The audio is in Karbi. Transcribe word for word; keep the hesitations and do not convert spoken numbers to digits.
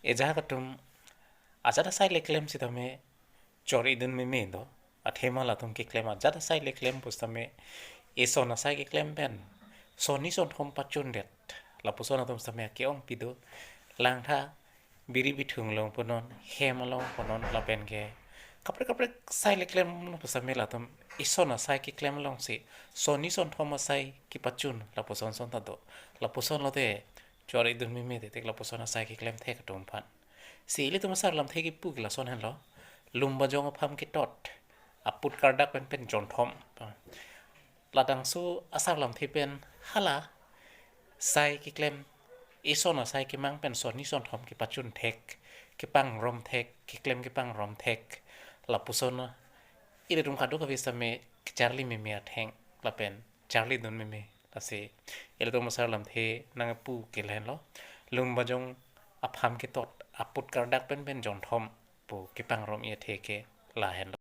Ejahak atum ajat asai le klem sitame chor-idun meme do. Athema latum keklem ajat asai le klem pusitame ison asai keklem pen sonni sonthom pachundet. Lapuson atum sitame ake-ongpi do. Langtha biri bithung along punon, hem along punon lapen ke kaprek kaprek asai le klem pusitame latum ison asai keklem alongsi sonni sonthom asai kepachun lapuson son ta do. Lapuson lote chor-idun meme te tik lapuson asai keklem thek atum aphan. Si ilitum asar lamthe kepu ke lason henlo. Lumbajong apham ketot aput kardak pen pen jonthom. Ladangso asar lamthe pen hala sai keklem, ison asai kemang pen sonni sonthom kepachun thek, kepangrum thek, keklem kepangrum thek. Lapuson ilitum kadokave sitame kecharli meme atheng lapen charlidun meme. Lasi ilitum asar lamthe nangpu ke lahenlo. Lumbajong apham ketot aput kardak pen pen jonthom pu kepangrum-i athe ke lahenlo.